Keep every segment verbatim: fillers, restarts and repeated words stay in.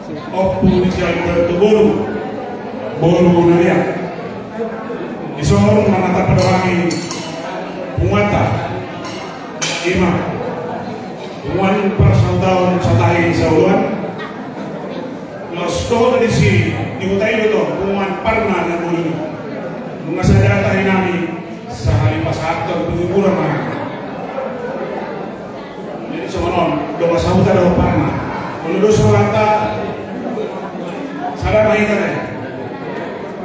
Ompu ni si Alberto boru, boru Naria. Dison ma na tapadohani punguanta, i ma punguan parsahutaon Satahi Saoloan. Laos dohot disi di huta i do tong punguan Parna na boru i. Nunga sada tahi nami, sahali pasahathon penghiburan ma. Jadi songon on, dongan sahuta dohot Parna. Molo dos rohanta, sada ma hita ne.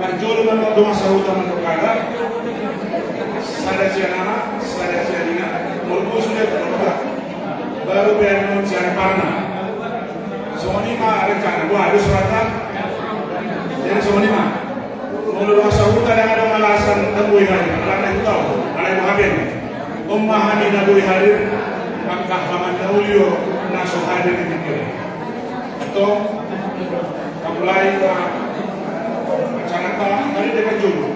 Parjolo ma dongan sahuta mandok hata. Sada sian ama, sada sian ina. Molo dos sude tu keluarga, baru pe annon sian Parna. Songon i ma rencana. Wah, dos rohanta. Jadi songon i ma. Molo dongan sahuta ndang adong alasan na boi hadir, alana i tau, alai boha be. On ma hami na boi hadir, angka hamangan na uli on na so hadir di tingki on. Antong, mulai ma acara ta, tadi depan jolo.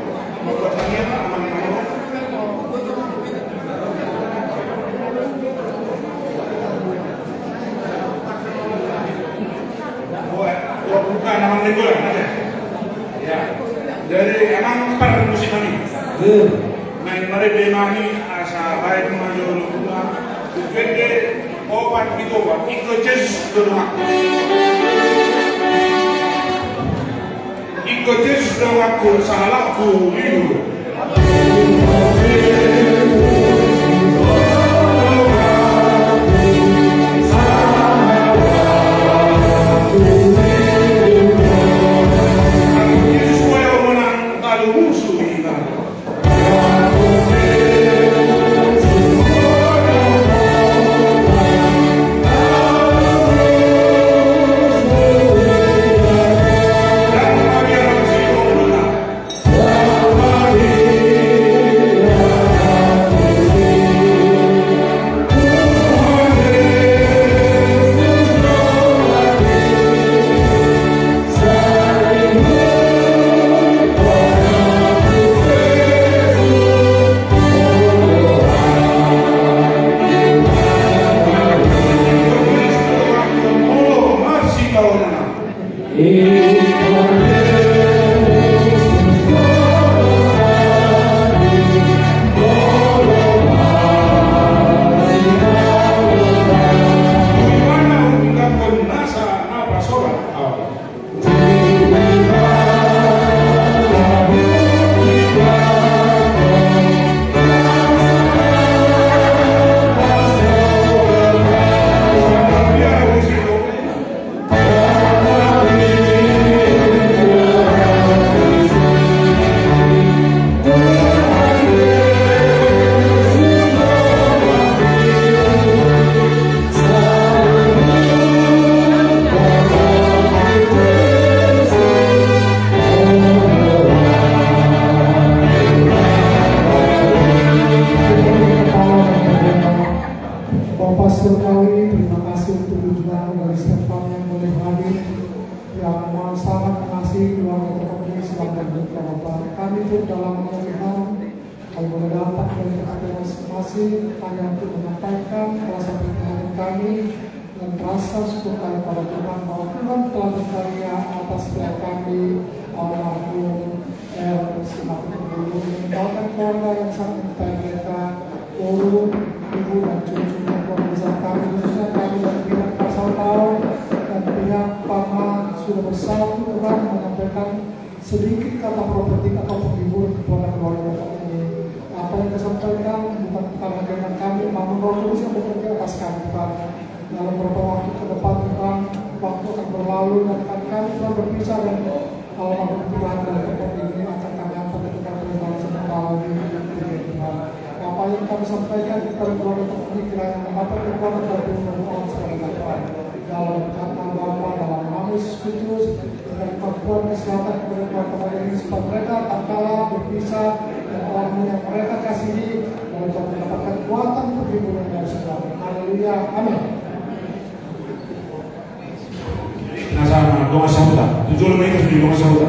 Membuat kami aman, aman. Buat, buat buka nama minggu lah, ya. Ya. Jadi emang per musim ini. Main mari be mani asa baik majolo guna. Bukan de opat itu, Pak. Ingkon Jesus do donganku. Ingkon Jesus donganku, sahalakku lilu. Bapa surgawi, terima kasih untuk kunjungan dari Stefan yang boleh hadir, yang sangat mengasihi keluarga terkepung sedang berduka, Bapa. Kami turut dalam keluhan, kami boleh datang dari hati masing-masing hanya untuk menyampaikan rasa prihatin kami dan rasa syukur kami pada Tuhan bahwa Tuhan telah berkarya atas keluarga kami, almarhum R. Simanjuntak, meninggalkan keluarga yang sangat mencintai mereka, guru, ibu, dan cucu, dan keluarga besar kami, khususnya kami dari pihak Parsahutaon dan pihak Parna sudah bersatu, Tuhan, menyampaikan sedikit kata profetik atau penghibur kepada keluarga Bapak ini. Apa yang disampaikan bukan, bukan hanya dari kami, namun Roh Kudus yang bekerja atas kami, Tuhan. Dalam beberapa waktu ke depan, Tuhan, waktu akan berlalu dan akan kami, Tuhan, berpisah dan almarhum Tuhan dalam tempat ini akan kami angkat kepada Tuhan sementara di dunia, Tuhan. Apa yang kami sampaikan kepada keluarga Bapak ini kiranya mendapat kekuatan dari Tuhan Allah sebagai Tuhan. Dalam kata Bapa, dalam nama Yesus Kristus, berikan kemampuan, kesehatan kepada teman-teman ini, supaya mereka tak kalah berpisah dan orang yang mereka kasihi, dan juga mendapatkan kekuatan untuk hidup yang baru sekarang. Haleluya. Amin. Nah, sama, dongan sahuta. Tujuh lima itu sudah dongan sahuta.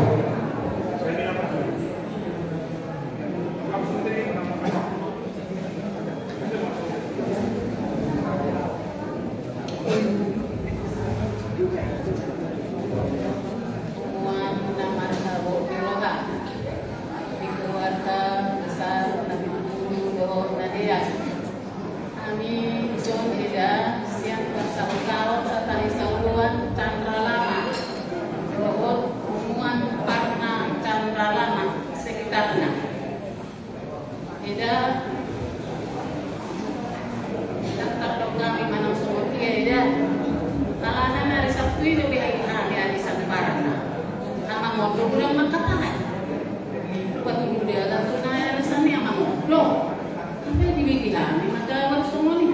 Punguan na marhabot ni roha di keluarga besar Nabi Guru dohot Nadia. Hami dison eda sian parsahutaon Satari Sauluan Candra Lama dohot punguan Parna Candra Lama sekitarna. Eda, dang tardok hami manang songon dia eda. Alana na ari Sabtu i dope hami arisan Parna. Amang on do godang mangkatai. Patudu dalan tu na arisan ni amang on do. Tapi dibege hami ma gabar songon i.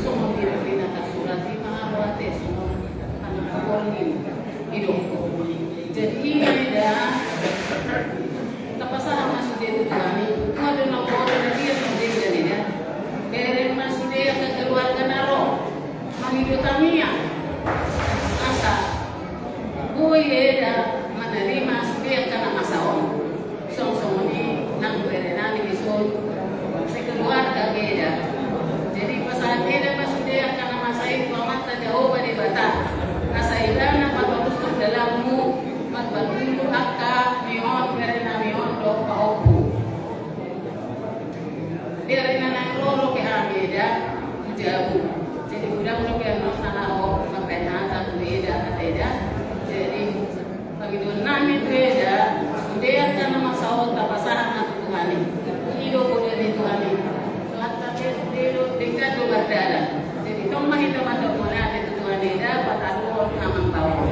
Songon dia dope na tarsurat i ma ate songon anak pokol ni. Ido. Jadi i ma eda. Tapasahat ma sude tu Tuhan i. Tung adong na huboto na dia sude, jadi eda. Bereng ma sude angka keluarga na ro mangido tangiang. Asa boi eda manarima sude angka na masa on. Songon songon i nang bere nami dison, sekeluarga eda. Jadi pasahat eda ma sude angka na masa i tu Amanta Jahowa Debata. Asa ibana manghalushon dalanmu, mambahen angka ni on, bere nami on dohot pahompu. Bere na naeng ro dope hami eda tu jabu. Jadi godang dope annon na laho mambahen hata tu eda, hata eda. Jadi pangidoan nami tu eda, sude angka na masa on tapasahat ma tu Tuhan i. I do poda ni Tuhan i. Soalna pe sude do denggan do mardalan. Jadi tong ma hita mandok mauliate tu Tuhan eda, pataruhon amang baoa.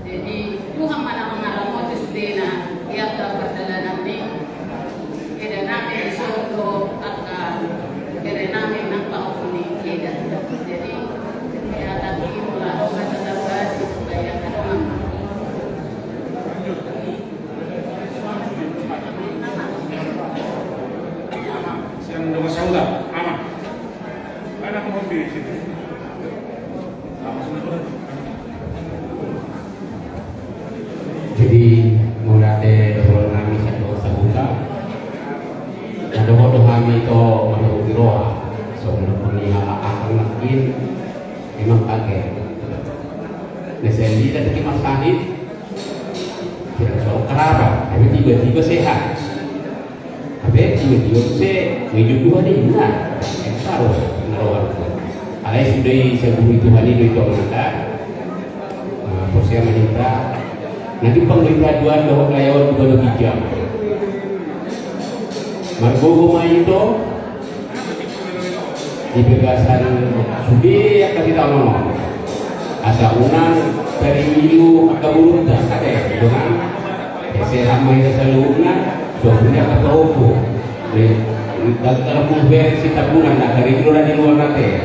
Jadi Tuhan ma na mangaramoti sudena di angka pardalanan ni eda nami dison dohot angka bere nami nang pahompu ni eda. Jadi ya, tapi mula dohot kata tadi supaya ada mang. Siang dong sauda, aman. Anak mau di situ. Jadi mauliate dohonon nami sadohot sahuta. Na dohot do hami tu marhabot ni roha. Songon na pung ni halak akang nangkin. Memang kage. Na sandiri tadi marsahit. Tidak soal kerabat, tapi tiba-tiba sehat. Tapi tiba-tiba se, menuju Tuhan ini, nah, harus merohan. Alai sudah saya beri Tuhan itu, itu mata. Nah, posnya menimpa. Nanti panggilan Tuhan bahwa kelayawan juga lebih jam. Margogo ma ito, di bagasan sude angka hita on. Asa unang taringilu angka boruta, ate, dongan. Ese ramai na saluhutna, sude angka pahompu. Dalam pemberes si tabunan, na taringilu na di luar nate.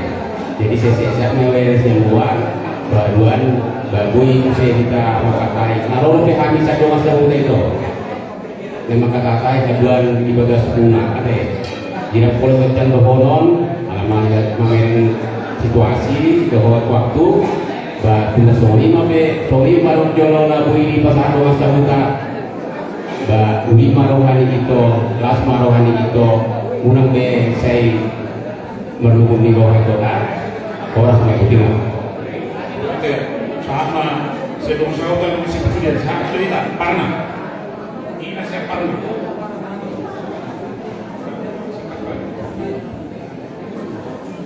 Jadi sese siap na beres di luar, baruan, bagui, muse hita mangkatai. Na ro pe hami sadongan sahuta ito. Na mangkatai haduan di bagas muna, ate. Di na pola kencang dohonon, ala mangereng situasi, dohot waktu, ba, tunda songon i ma pe, songon i ma ro jolo na boi dipasahat dongan sahuta. Ba, uli ma roha ni ito, las ma roha ni ito, unang be sai marlukun ni roha ito, ah. Horas ma ito, tinggal. Oke, sahat ma, sedang sahuta, sedang sahuta, Parna. Ina siapa lu?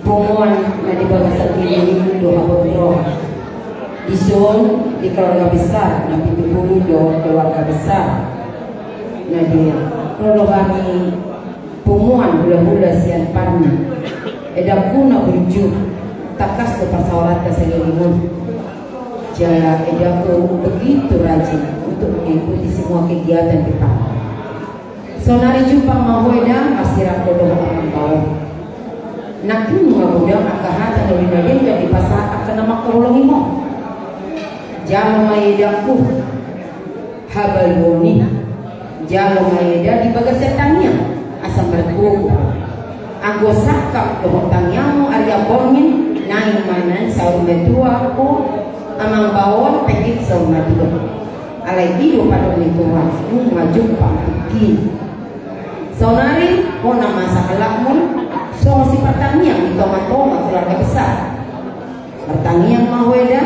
Punguan na di bagasan tintin do habot roha. Dison di keluarga besar na pitu pulu do keluarga besar. Na dia ro do hami punguan hulahula sian Parna. Edangku na bujur, tangkas do parsaoranta sahali on. Jala edangku begitu rajin untuk mengikuti semua kegiatan di Parna. Saonari jumpang ma ho eda, marsirang ho dohot amang baoa. Nangkin nunga godang angka hata na uli na denggan dipasahat angka na mangkaholongi ho. Jalo ma edangku habaluon i. Jalo ma eda di bagasan tangiang asa margogo. Anggo sangkap dohot tangiangmu arian borngin, naeng ma naeng saur matua ho amang baoa, pengit saur matua. Alai i do padomu ni Tuhan, nunga jumpang tingki. Saonari ho na masa halakmu songon sipartangiang di tongatonga keluarga besar. Martangiang ma ho eda.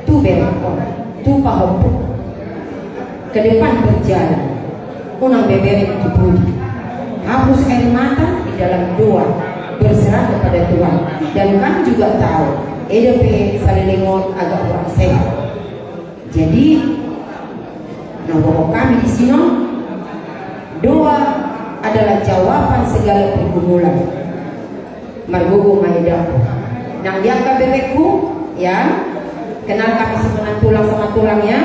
Tu Berkon, tupa hopu. Ke depan berjalan. Unang beberek di pudi. Hapus air mata di dalam doa. Berserah kepada Tuhan. Dan kami juga tahu, eda pe saleleng on agak kurang sehat. Jadi, na bohong kami di sini, doa adalah jawaban segala pergumulan. Margogo ma edangku. Nang di angka bebekku, ya, kenal kami sama tulang sama tulang ya,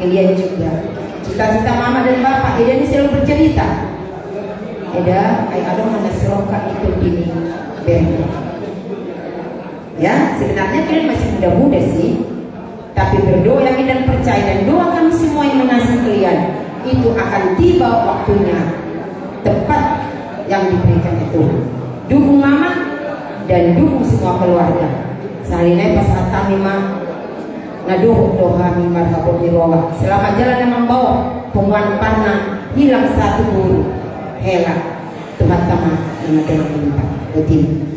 kalian juga. Cita-cita mama dan bapak, eda ni selalu bercerita. Eda, ai adong mana serongka itu dini beri. Ya, sebenarnya kalian masih muda-muda sih. Tapi berdoa yakin dan percaya, dan doa kami semua yang menasih kalian itu akan tiba waktunya tepat yang diberikan itu. Dukung mama dan dukung semua keluarga. Sahali nai pasahat hami ma na dohot do hami marhabot ni roha. Selamat jalan Amangboru, punguan Parna hilang satu guru. Hela, Tuhan tama nama dengan melimpah. Betul.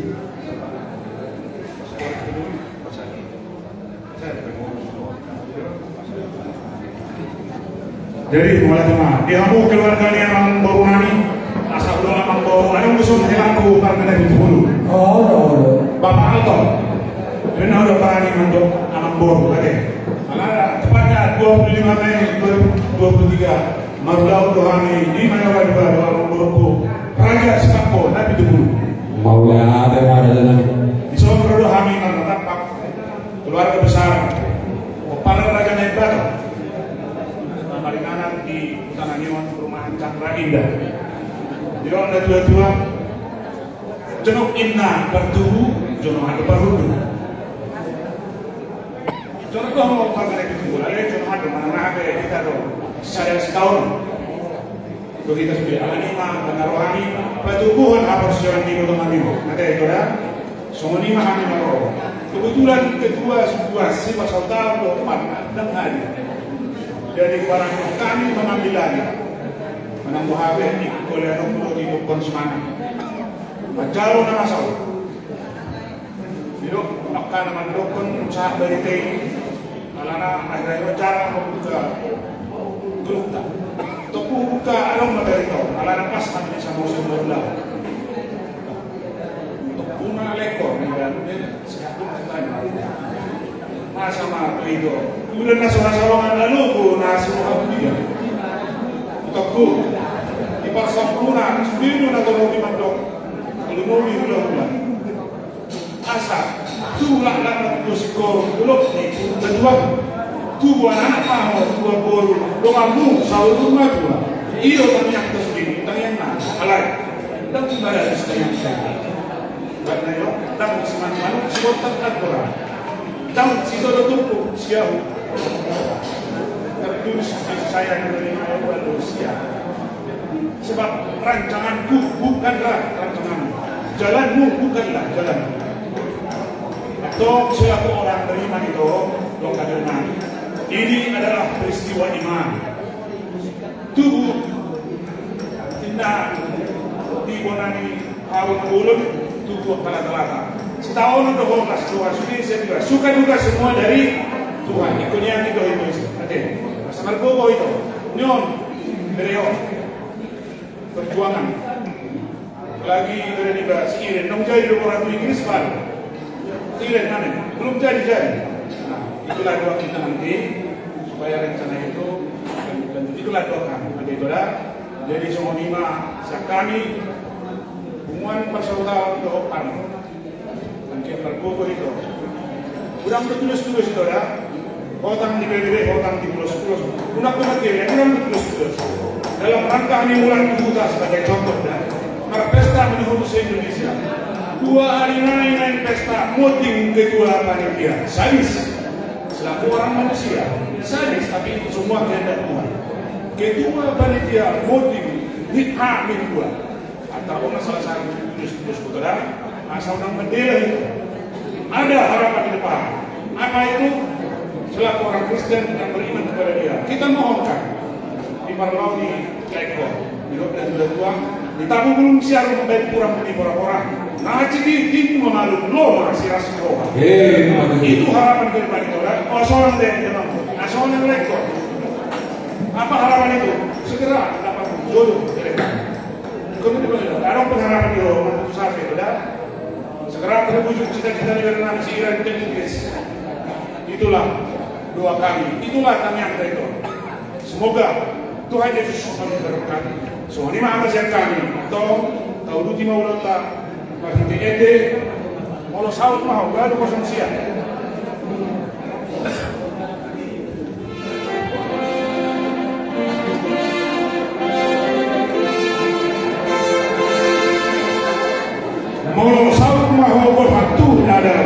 Jadi, mulai sama. Di hamu keluarga ni Amangboru nami, asa udah Amangboru, ada musuh hilang ku parmena di Tubulu. Oh, oh, oh. Bapak Alto. Ini udah barani untuk Amangboru, oke. Karena tepatnya dua puluh lima Mei dua ribu dua puluh tiga, marulaon do hami di Mayaoba dua, dohot Amangboruku, Raja Sipakko, na di Tubulu. Mauliate ma, Raja nami. Di son ro do hami marnatampak keluarga besar Pomparan Raja Naimbato. Maringanan di huta nami on, perumahan Cakra Indah. Di on ada dua-dua. Jonok inna partubu, jonok hata parhundul. Jonok do ho pargana di tubu, ale jonok hata mana na hata kita do. Sada sitaon. Do hita sude, alani ma, na rohani, patubuhon haporseaon di boto nami. Ate, ito da? Songon i ma hami na ro. Kebetulan ketua sebuah si pasaut au do teman, dan hadir. Jadi barang kami mengambil alih. Manang boha pe, di kolean on do di dokon semangat. Manjalo na masau. Didok, angka na mandokkon sahat barita i, alana akhir-akhir on jarang mambuka grupta. Tokku buka adong ma barita on, alana pas hami sama usul baru lau. Tokku na lekor, ni baru dia sehat tu tanya. Masa ma tu itu. Kemudian na salah-salah lalu ku na semua dia. Tokku, di pasar puna, sudah itu na tolong di mandok. Kalau mau di hula-hula. Asa, tulang na tubu singkoru, dolok ni tulang. Tubu anak ma ho, tubu boru, donganmu saur matua. I do tangiangta sude, tangiangna, alai. Ndang tu badan tangiangta. Karena yo, ndang simanuk-manuk, sibotak agora. Ndang sitodo turpuk, siahu. Tertulis di saya di lima ayat dua puluh sia. Sebab rancanganku bukanlah rancanganmu, jalanmu bukanlah jalanku. Atau selaku orang beriman itu, dok kaderna, ini adalah peristiwa iman. Tubu, inna, di bonani, harum ulun, tubu, pala talata. Sitaon do ho, las doa, sude, suka duka semua dari Tuhan. Ikut yang itu, itu, ate. Sama bobo itu. Nyon, beri perjuangan. Apalagi dari di Bas, Iren, nong jadi do orang Inggris, Pak. Iren mana? Belum jadi-jadi. Nah, itulah doa kita nanti, supaya rencana itu, dan, dan itulah doa kami. Nanti itu dah. Jadi, songon i ma, sian hami, punguan pasaut au do hami. Angke margogo ito. Unang tu tulus-tulus ito da. Hotang di bebebe, hotang di pulos-pulos. Unang tu mati, unang tu tulus-tulus. Dalam rangka ni bulan Kuta sebagai contoh da. Marpesta menuju se-Indonesia. Dua hari nai naeng pesta, monding ketua panitia. Sadis. Selaku orang manusia. Sadis, tapi itu semua kehendak Tuhan. Ketua panitia, monding, hit ha min dua. Atau na salah satu tulis-tulis kotoran, asal orang mendela itu. Ada harapan di depan. Apa itu? Selaku orang Kristen yang beriman kepada Dia, kita mohonkan di parlau di Eko, di Rok dan Dua Tuang, Tabu bulung siarum baen purang ni pora-pora. Na citi tipu mamalum lo masih ras roha. Eh, itu harapan dari Pak Ito. Oh, seorang dari teman. Nah, seorang dari itu. Apa harapan itu? Segera dapat jodoh dari Pak. Kau itu benar. Ada pengharapan di rumah. Susah ya, udah. Segera terwujud cita-cita di dalam si Iran dan Inggris. Itulah doa kami. Itulah kami yang dari itu. Semoga Tuhan Yesus memberkati. Songon i ma hata sian hami. Tong, tauduti ma ulaonta. Marhite ende. Molo saut ma ho, galu kosong sia. Molo saut ma ho, galu hatu nada.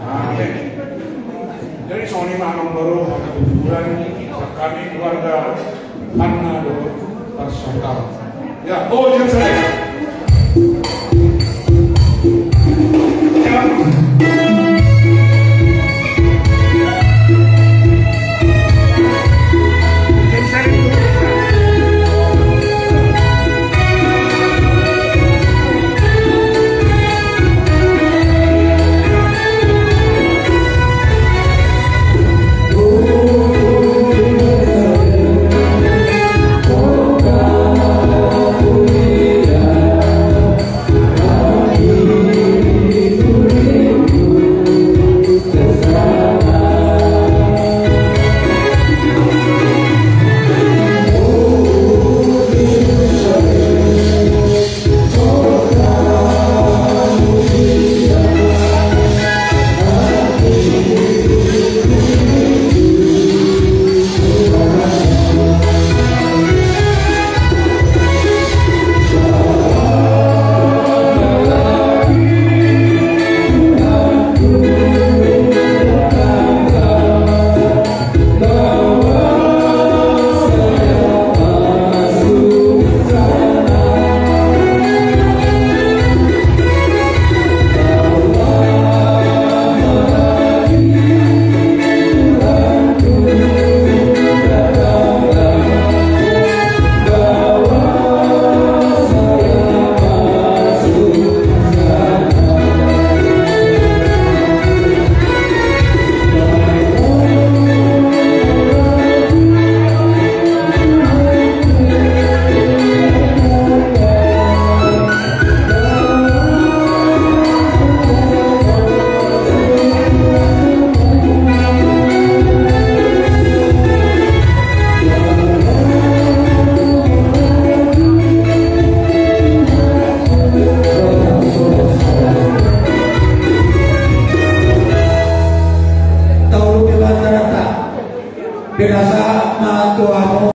Amin. Jadi songon i ma amang boru, hata tuturan, kami keluarga Panna dohot Parsontal. Ya, oh, jangan saya. Pinasahat ma tu hamu